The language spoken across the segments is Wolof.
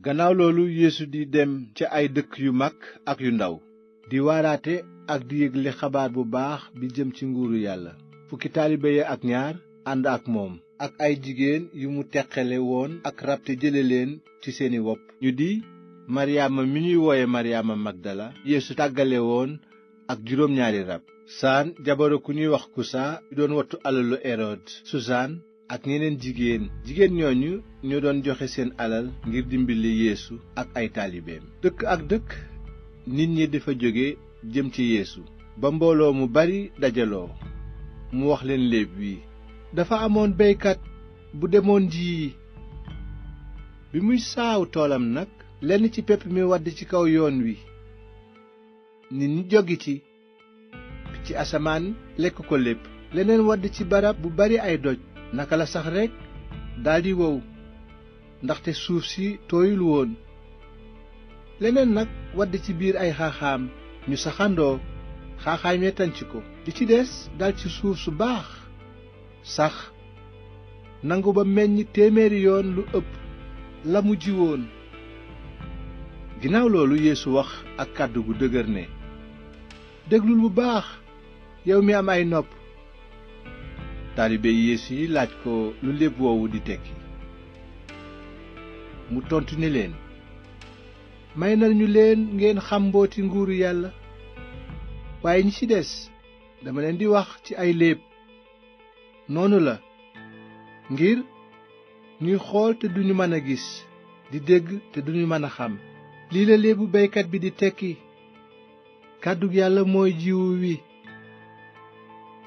gannaaw loolu yeesu di dem ca ay dëkk yu mag ak yu ndaw di waaraate ak di yégle xabaar bu baax bi jëm ci nguuru yàlla. fukki taalibe ya ak ñaar ànd ak moom ak ay jigéen yu mu teqale woon ak rab te jële leen ci seeni wopp ñu di maryaama mi ñuy wooye maryaama magdala yeesu tàggale woon ak juróom-ñaari rab, saan jabaru ku ñuy wax kusa yu doon wattu alalu erod, susaan ak ñeneen jigéen ñooñu ñoo doon joxe seen alal ngir dimbali yeesu ak ay taalibeem. dëkk ak dëkk nit ñi dafa jóge jëm ci yeesu ba mbooloo mu bari dajaloo. mu wax leen léeb wi: dafa amoon beykat bu demoon ji. bi muy saaw toolam nag lenn ci pepp mi wadd ci kaw yoon wi. nit ñi joggi ci picc asamaan lekk ko lépp. leneen wadd ci barab bu bari ay doj, naka la sax rekk daldi wow ndaxte suuf si tooyul woon. leneen nag wadd ci biir ay xaaxaam, ñu saxandoo, xaaxaam ya tànc ko. li ci des dal ci suuf su baax sax nangu ba meññ 100 yoon lu ëpp la mu ji woon. ginnaaw loolu yeesu wax ak kàddu gu dëgër ne: déglul bu baax yow mi am ay nopp. taalibe yeesu yi laaj ko lu léeb woowu di tekki. mu tontu ne leen: may nañu leen ngeen xam mbooti nguuru yàlla, waaye ñi ci des dama leen di wax ci ay léeb. noonu la, ngir ñuy xool te duñu mën a gis, di dégg te duñu mën a xam. lii la léebu baykat bi di tekki: kàddug yàlla mooy jiwu wi.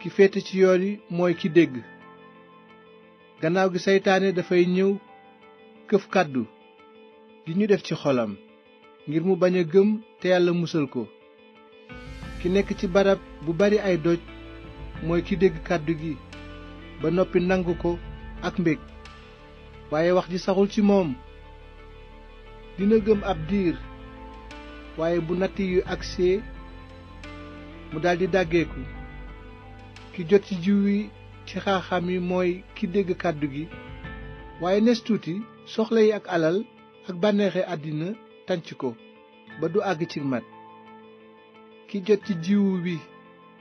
ki féete ci yoon wi mooy ki dégg. gannaaw gi seytaane dafay ñëw këf kàddu gi ñu def ci xolam, ngir mu bañ a gëm te yàlla musal ko. ki nekk ci barab bu bari ay doj mooy ki dégg kàddu gi ba noppi nangu ko ak mbég, waaye wax ji saxul ci moom. dina gëm ab diir, waaye bu natt yu agsee mu daldi dàggeeku. ki jot ci jiw wi ci xaaxaam yi mooy ki dégg kàddu gi, waaye nes tuuti soxla yi ak alal ak bànneexe àddina tànc ko ba du àgg ci mat. ki jot ci jiwu bi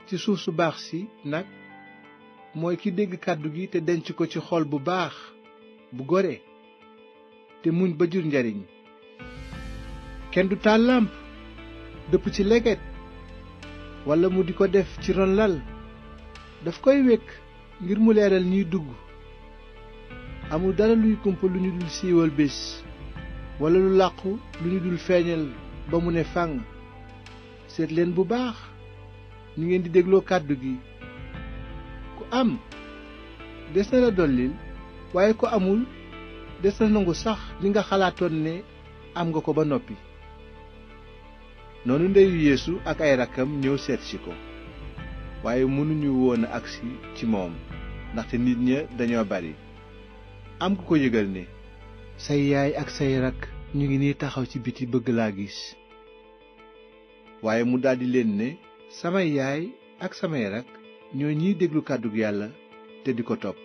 ci suuf su baax si nag mooy ki dégg kàddu gi te denc ko ci xol bu baax bu gore te muñ ba jur njariñ. kenn du taal làmp dëpp ci leget walla mu di ko def ci ron lal. daf koy wekk ngir mu leeral ñiy dugg. amul dara luy kumpa lu ñu dul siiwal bés, walla lu làqu lu ñu dul feeñal ba mu ne fànn. seet leen bu baax ni ngeen di dégloo kàddu gi. ku am des na la dollil, waaye ku amul des na nangu sax li nga xalaatoon ne am nga ko ba noppi. noonu ndeyu yeesu ak ay rakkam ñëw seet si ko, waaye mënuñu woon a agsi ci moom ndaxte nit ña dañoo bari. am ku ko yëgal ne: say yaay ak say rakk ñu ngi nii taxaw ci biti bëgg laa gis. waaye mu daldi leen ne: samay yaay ak samay rakk ñoo ñiy déglu kàddug yàlla te di ko topp.